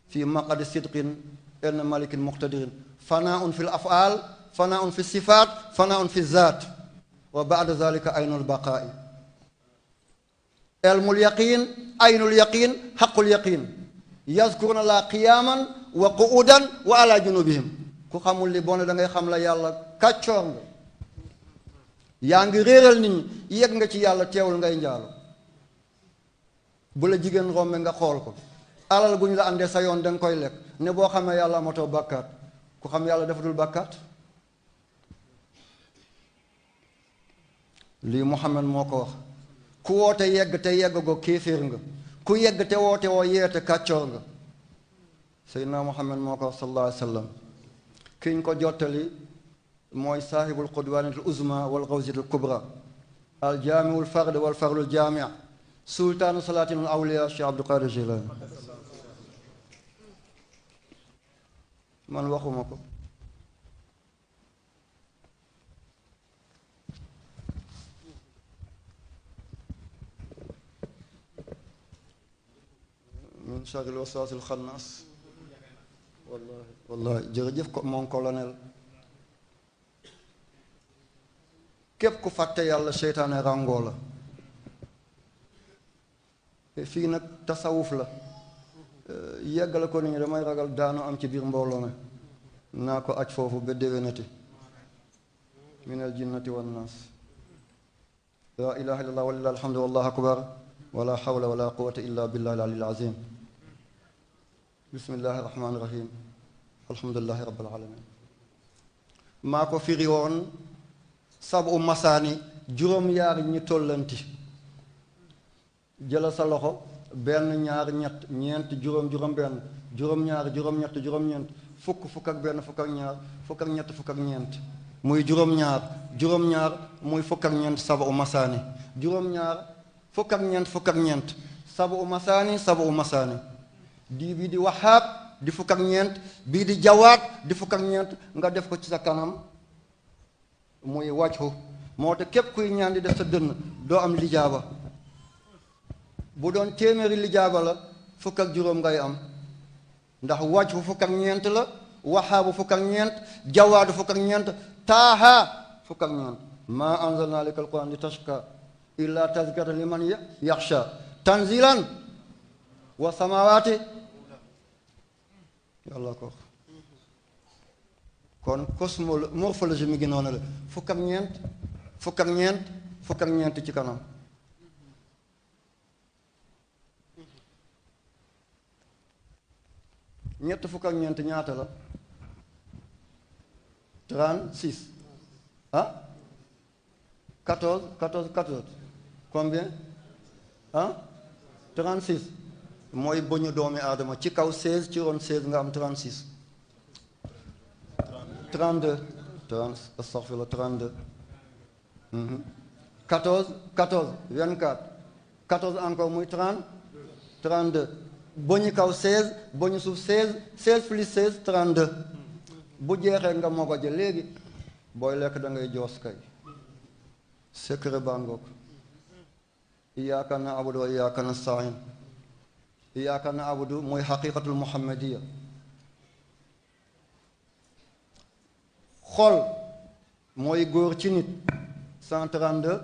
fii maqadi sidqin enn malikin muqtadirin fanaaun fi l afaal fanaaun fi sifaat fanaaun fi zaat wa baada zalika aynul baqaa'i ilmul yaqiin aynul yaqiin xaqul yaqiin yazkuruna la qiyaaman wa qu'udan wa ala junubihim ku xamul li bon da ngay xam la yàlla kàccoor nga yaa ngi réeral nit ñi yegg nga ci yàlla teewul ngay njaalo bu la jigéen rombe nga xool ko alal bu ñu la àndee sa yoon danga koy lekk ne boo xamee yàlla amatoo bàkkaat ku xam yàlla defatul bàkkaat lii Muhammad moo ko wax ku woote yegg te yegg go kéeféer nga ku yegg te woote woo yeete kàccoor nga Seydina Muhammad moo ko wax sallallahu alayhi wa sallam kiñ ko jottali mooy saahibul qudwaanatil uzma wal gawsiyatil kubra al jaamiul fard wal fardul jaami' sultaanu salaatinul awliya Cheikh Abdul Qadir Jilani man waxuma ko min sharril waswaasil xannaas wallahi jërëjëf ko mon colonel képp ku fàtte yàlla seytaane ràngoo la fii nag tasawuf la yeggale ko nit ñi damay ragal daanu am ci biir mbooloo mi naa ko aj foofu ba déwénati minal jinnati wan naas laa ilaha illallah walillahi alhamdu wallahu akbar wala hawla wala quwwata illa billahi al-aliyyil azim bismillahi rahmaani rahim alhamdulillahi rabbil alamin maa ko firi woon sabu masaani juróom yaar ñi tollanti jëla sa loxo benn ñaar ñett ñeent juróom juróom benn juróom ñaar juróom ñett juróom ñeent fukk fukk ak benn fukk ak ñaar fukk ak ñett fukk ak ñeent muy juróom ñaar juróom ñaar muy fukk ak ñeent sabu masaani juróom ñaar fukk ak ñeent fukk ak ñeent sabu masaani bii di waxaab di fukk ak ñeent bii di jawaat di fukk ak ñeent nga def ko ci sa kanam muy wàccu moo tax képp kuy ñaan di def sa dënn doo am lijaaba bu doon téeméeri lijaaba la fukk ak juróom ngay am ndax wàccu fukk ak ñeent la waxaabu fukk ak ñeent jawaadu fukk ak ñeent taaha fukk ak ñeent maa anzalna alayka alquran li tashqa illa tazkiratan liman yaxsha tanzilan wa samawaati yàlla ko kon morphologie mi ngi noonu la fukk ak ñeent fukk ak ñeent fukk ak ñeent ci kanam ñett fukk ak ñeent ñaata la 36 ah 14 combien ah 36 mooy boñu doomi aadama ci kaw 16 ci ron 16 nga am 36 32 astaghfirullah 32 14 24 14 encore muy 32 boñu kaw 16 boñu suuf 16 16 plus 16 32 bu jeexee nga mogo ja léegi booy lekk da ngay joos kay secret bangook iyyaka na'budu wa iyyaka nasta'in iyyaka na'budu mooy xaqiqatul muhammadiya xol mooy góor ci nit 132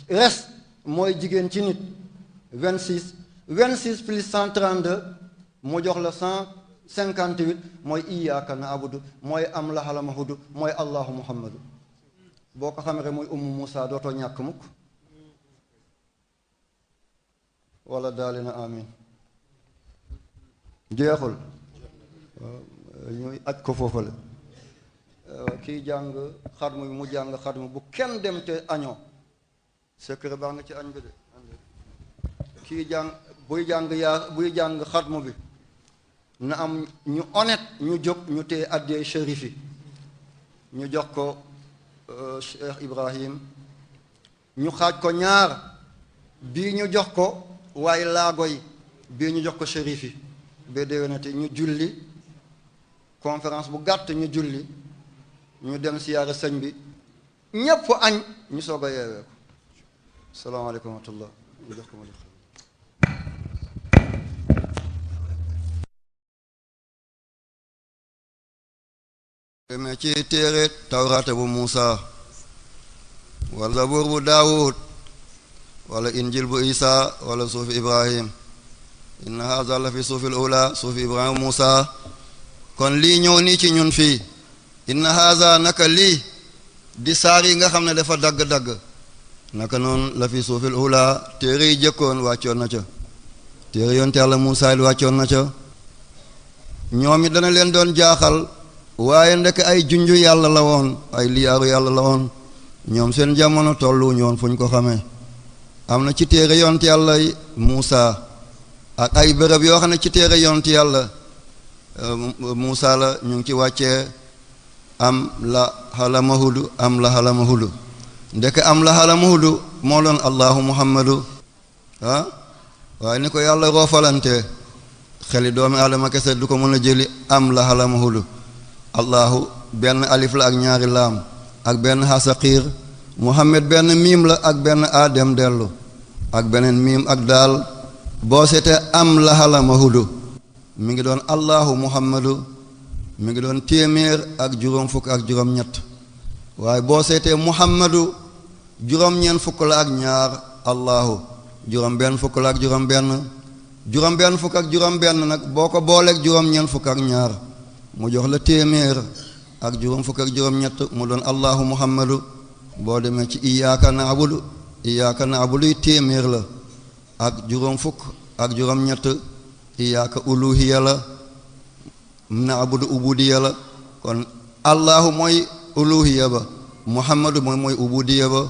res mooy jigéen ci nit 26 26 plus 132 mu jox la 158 mooy iyyaka na'budu mooy am la xala mahudu mooy allahu muhammadu boo ko xamee mooy ummu Musa dootoo ñàkk mukk wala daali na amin jeexul ñuy aj ko foofale kii jàng xarmu bi mu jàng xarmu bu kenn dem te añoo secret baax nga ci añ bi de kii jàng buy jàng xarmu bi na am ñu honnête ñu jóg ñu téye addee shérif yi ñu jox ko Cheikh Ibrahim ñu xaaj ko ñaar bii ñu jox ko waaye laago yi bii ñu jox ko shérif yi ba déwénate ñu julli conférence bu gàtt ñu julli ñu dem siyaare sëñ bi ñépp añ ñu soog a yeewee ko salaamaaleykum wa rahmatullah ñu jox ko ma jox demee ci téere tawraate bu Muusa wala zabuur bu Daawud wala injil bu Isa wala suufi Ibrahim inna haza la fi suufil ula suufi Ibrahim Muusa kon lii ñëw nii ci ñun fii inna haza naka lii di saar yi nga xam ne dafa dagg-dagg naka noonu la fi suufil ula téere yi jëkkoon wàccoon na ca téere yonte Yàlla Muusa yi wàccoon na ca ñoom it dana leen doon jaaxal waaye ndek ay junju yàlla la woon ay liyaaru yàlla la woon ñoom seen jamono tollu ñoon fu ñu ko xamee am na ci téere yonte Yàlla Muusa ak ay bërëb yoo xam ne ci téere yonte Yàlla Muusa la ñu ngi ci wàccee am la halama hudu am la halama hudu ndek am la halama hudu moo doon allahu muhammadu waaye ni ko yàlla roofalante xeli doomi aadama kese du ko mën a jëli am la halama hudu allahu benn alif la ak ñaari laam ak benn hasaqiir muhammad benn miim la ak benn aadem dellu ak beneen miim ak daal boo seetee am la halama hudu mi ngi doon allahu muhammadu mi ngi doon téeméer ak juróom fukk ak juróom ñett waaye boo seetee muhammadu juróom ñeent fukk la ak ñaar allahu juróom benn fukk la ak juróom benn fukk ak juróom benn nag boo ko booleeg juróom ñeent fukk ak ñaar mu jox la téeméer ak juróom fukk ak juróom ñett mu doon allahu muhammadu boo demee ci iyyaka na'budu yi téeméer la ak juróom fukk ak juróom ñett iyyaka uluhiya la na'budu ubudiya la kon allahu mooy uluhiya ba muhammadu mooy ubudiya ba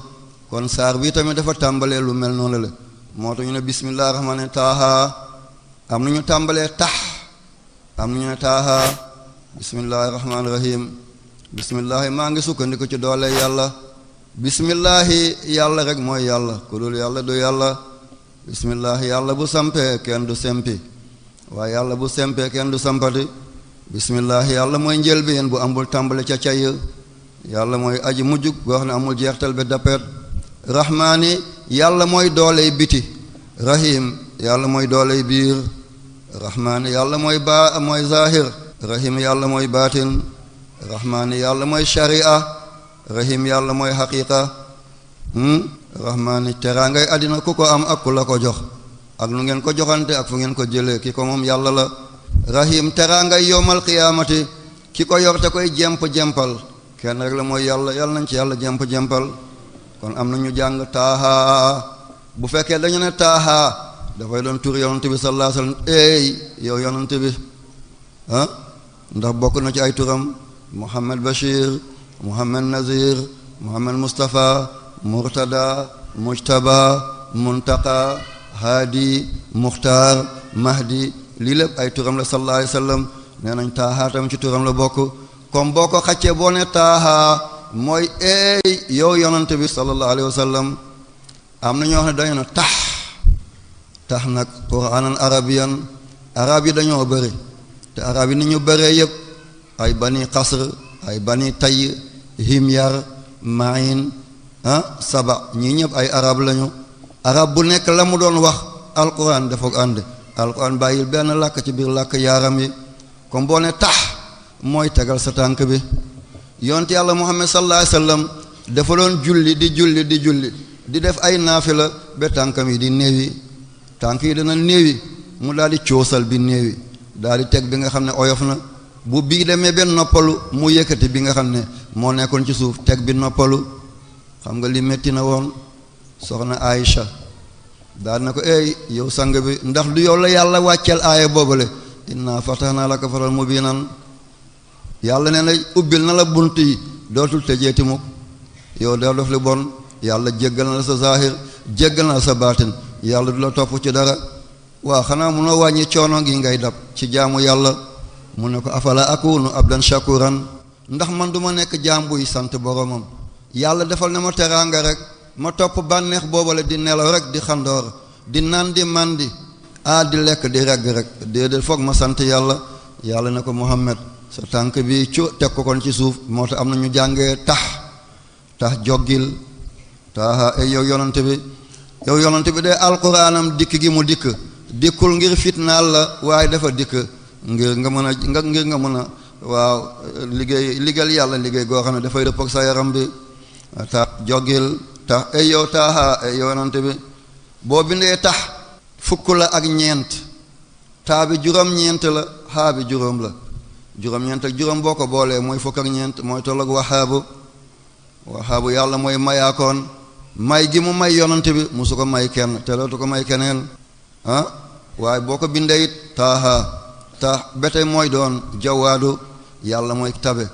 kon saar bi tamit dafa tàmbalee lu mel noonu la moo tax ñu ne bismillahir rahmanir taaha am na ñu tàmbalee tax am na ñu ne taaha bismillahir rahmanir rahim bismillahi maa ngi sukkandiku ci doole yàlla bismillahi yàlla rek mooy yàlla ku dul yàlla du yàlla bismillahi yàlla bu sampee kenn du sempi waaye yàlla bu sempee kenn du sampati bismillahi yàlla mooy njëlbeen bu amul tàmbale ca cay yàlla mooy aji mujjug boo xam ne amul jeextal bi dappet rahmaani yàlla mooy dooley biti rahim yàlla mooy dooley biir rahmaani yàlla mooy zahir rahim yàlla mooy baatin rahmaani yàlla mooy sharia rahim yàlla mooy haqiqa rahmaani teraangay àddina ku ko am ak ku la ko jox ak nu ngeen ko joxante ak fu ngeen ko jëlee ki ko moom yàlla la rahim teraangay yowmal qiyaamati ki ko yor te koy jempal kenn rek la mooy yàlla nañ ci yàlla jempal kon am na ñu jàng taaha bu fekkee dañu ne taaha dafay doon tur yonent bi sallallahu alayhi wasallam yow yonent bi ndax bokk na ci ay turam Muhammad Bashir Muhammad Nazir Muhammad Mustafa Murtada Mujtaba Muntaqa Hadi Muxtaar Mahdi lii lépp ay turam la sallallahu alayhi wasallam nee nañ taaha tam ci turam la bokk comme boo ko xaccee boo ne taaha mooy yow yonante bi sallallahu alayhi wasallam am na ñoo xam ne dañu ne tax nag qur'aanan arabiyan arab yi dañoo bëri te arab yi ni ñu bëree yëpp ay bani xasr ay bani tay himyar mayin saba ñii ñëpp ay arab lañu arab bu nekk la mu doon wax alquran dafa ànd alquran bàyyil benn làkk ci biir làkk yaaram yi comme boo ne tax mooy tegal sa tànk bi yonent yàlla muhammad sallallahu alayhi wasallam dafa doon julli di def ay naafila ba tànkam yi di néewi tànk yi dana néewi mu daal di coosal bi néewi daal di teg bi nga xam ne oyof na bu bii demee benn noppalu mu yëkkati bi nga xam ne moo nekkoon ci suuf teg bi noppalu xam nga li metti na woon soxna Aïcha daal na ko ey yow sang bi ndax du yow la yàlla wàcceel aaya boobale inna fatahna laka fathan mubinan yàlla nee na ubbil na la bunt yi dootul tëjeeti mukk yow doo def li bon yàlla jéggal na la sa zahir jéggal na la sa baatin yàlla du la topp ci dara waa xanaa munoo wàññi coono gi ngay dab ci jaamu yàlla mu ne ko afala akunu abdan shakuran ndax man du ma nekk jaam buy sant boromam yàlla defal na ma teraanga rek ma topp bànneex boobale di nelaw rek di xandoor di naan di mandi di lekk di regg rek déedéet foog ma sant yàlla yàlla ne ko Muhammad sa tànk bi teg ko kon ci suuf moo tax am na ñu jàngee tax joggil taxa yow yonante bi de alquraanam dikk gi mu dikkul ngir fitnaal la waaye dafa dikk ngir nga mën a waaw liggéeyal yàlla liggéey goo xam ne dafay dëpp ak sa yaram bi tax joggil tax yow taxa yow yonante bi boo bindee tax fukk la ak ñeent taa bi juróom-ñeent la xaa bi juróom la juróom-ñeent ak juróom boo ko boolee mooy fukk ak ñeent mooy tolloog waxaabu yàlla mooy mayaakoon may gi mu may yonante bi musu ko may kenn te dootu ko may keneen waaye boo ko bindee it tax bete mooy doon jawaadu yàlla mooy tabe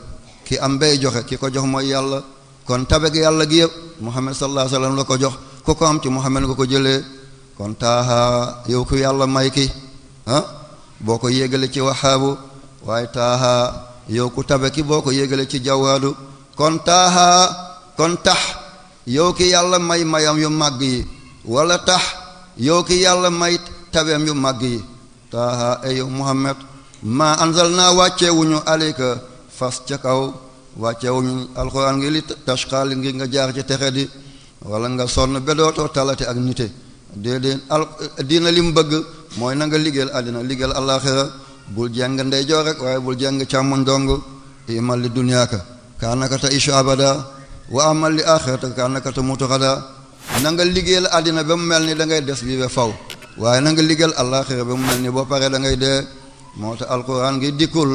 ki am bay joxe ki ko jox mooy yàlla kon tabe gi yàlla gi yëpp Muhammad sallallahu alayhi wasallam la ko jox ku ko am ci Muhammad nga ko jëlee kon taaha yow ku yàlla may ki boo ko yégale ci waxaabu waaye taaha yow ku tabe ki boo ko yégale ci jawaadu kon tax yow ki yàlla may mayam yu màgg yi wala tax yow ki yàlla may tabeem yu màgg yi taaha ay yow Muhammad maa anzalnaa wàcceewuñu alayka fas ca kaw wàcceewuñu alxuraan ngi li tashqaal ngi nga jaar ci texe di wala nga sonn ba dootoo talati ak nite déedéet diina li mu bëgg mooy na nga liggéeyal àddina liggéeyal àllaaxira bul jàng ndeyjoor rek waaye bul jàng càmmoñ dong imal li dunyaaka kaanaka taishu abada wa amal li axirata kaanaka tamutu xada na nga liggéeyal àddina ba mu mel ni da ngay des bi ba faw waaye na nga liggéeyal àllaaxira ba mu mel ni boo paree da ngay dee moo tax alquran ngi dikkul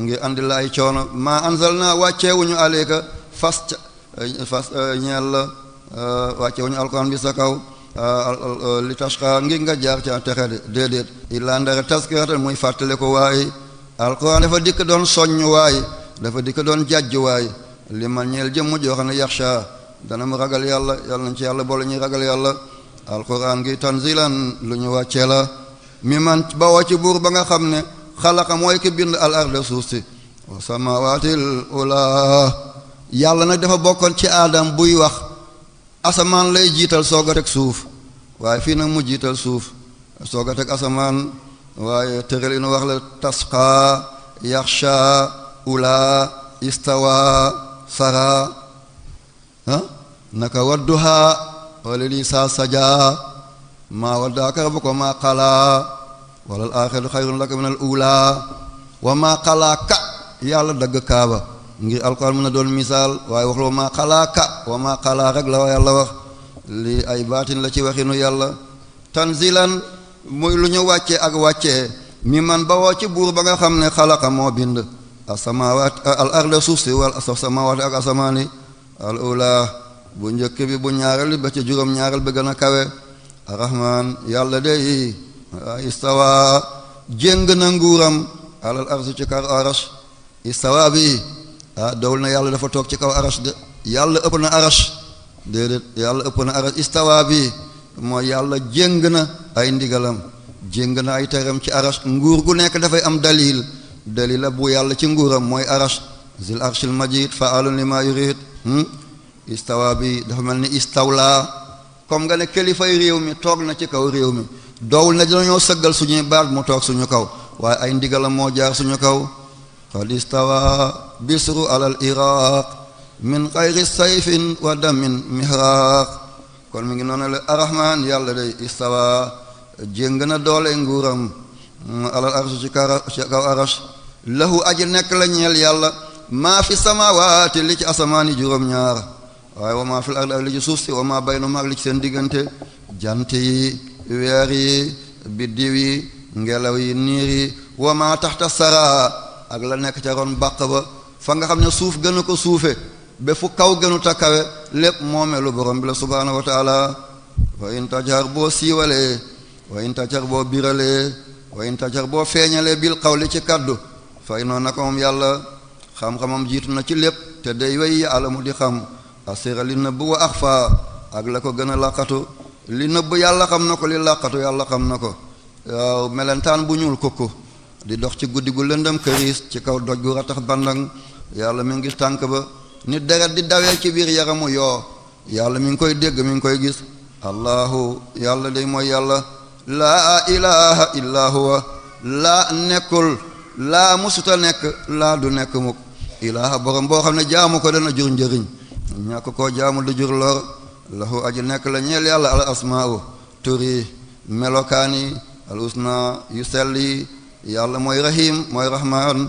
ngi andi la ay coono maa anzalna wàcceewuñu aleyka fas ñeel la wàcceewuñu alquran bi sa kaw li tashqa ngir nga jaar ca texe de déedéet illaa ndara taskiratan muy fàttale ko waaye alquran dafa dikk doon soññ waaye dafa dikk doon jàjj waaye li man ñeel jëmm joo xam ne yaxsha dana mu ragal yàlla yàlla nañ ci yàlla boole ñuy ragal yàlla alquran gi tanzilan lu ñu wàccee la mi man bawoo ci buur ba nga xam ne xalaqa mooy ki bind al arda suuf si wa samawaatil ula yàlla nag dafa bokkoon ci aadam buy wax asamaan lay jiital soog a teg suuf waaye fii nag mu jiital suuf soog a teg asamaan waaye tëral inu wax la tasqa yaxsha ula istawa sara naka wadduha wala lii saa sajaa maa waddaaka rabbuka maa qalaa wala al aaxiratu xayrun laka min al ula wa maa qalaaka yàlla dagg kaaba ngir alquran mën na doon misaal waaye wax la wa maa qalaaka wa maa qalaa rek la yàlla wax lii ay baatin la ci waxinu yàlla tanzilan muy lu ñu wàccee ak wàccee mi man bawoo ci buur ba nga xam ne xalaqa moo bind asamawaat al arda suuf si wal samawaat ak asamaani al ula bu njëkk bi bu ñaareel ba ci juróom ñaareel bi gën a kawe arrahman yàlla day istawa jéng na nguuram alal arsi ci kaw arash istawa bi dowul na yàlla dafa toog ci kaw arash de yàlla ëpp na arash déedéet yàlla ëpp na arash istawa bi mooy yàlla jéng na ay ndigalam jéng na ay teram ci arash nguur gu nekk dafay am dalil la bu yàlla ci nguuram mooy arash zil arshil majid fa'alun lima yurid istawa bi dafa mel ni istawla comme nga ne kilifay réew mi toog na ci kaw réew mi doowul ne dinañoo sëggal suñuy baat mu toog suñu kaw waaye ay ndigalam moo jaar suñu kaw qad istawa bisru alal iraq min xayri sayfin wa damin mihraq kon mi ngi noonu la arrahman yàlla day istawa jéng na doole nguuram alal arsh ci kaw arash lahu aji nekk la ñeel yàlla maa fi samawaati li ci asamaani juróom-ñaar waaye wa maa fil ardi ak li ci suuf si wa maa baynahuma ak li ci seen diggante jant yi weer yi biddiw yi ngelaw yi niir yi wa maa taxta sara ak la nekk ca ron bàq ba fa nga xam ne suuf gën a ko suufe ba fu kaw gënu ta kawe lépp moomeelu borom bi la subhaanahu wa taala wa in tajhar boo siiwalee wa in tajhar boo biralee wa in tajhar boo feeñalee bil qawli ci kaddu fay noonu naka moom yàlla xam-xamam jiitu na ci lépp te day wey yàlla mu di xam asira li nëbb wa axfa ak la ko gën a làqatu li nëbb yàlla xam na ko li làqatu yàlla xam na ko waaw melentaan bu ñuul kukku di dox ci guddi gu lëndëm këriis ci kaw doj gu ratax bandang yàlla mi ngi tànk ba ni deret di dawee ci biir yaramu yoo yàlla mi ngi koy dégg mi ngi koy gis allahu yàlla day mooy yàlla laa ilaha illa huwa laa nekkul laa musuta nekk laa du nekk mukk ilaha borom boo xam ne jaamu ko dana jur njëriñ ñàkk koo jaamu du jur lor lahu aji nekk la ñeel yàlla al asmaa'u turi melokaani al usna yu sell yi yàlla mooy rahim mooy rahman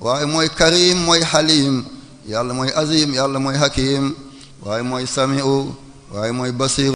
waaye mooy karim mooy halim yàlla mooy azim yàlla mooy hakim waaye mooy sami'u waaye mooy basir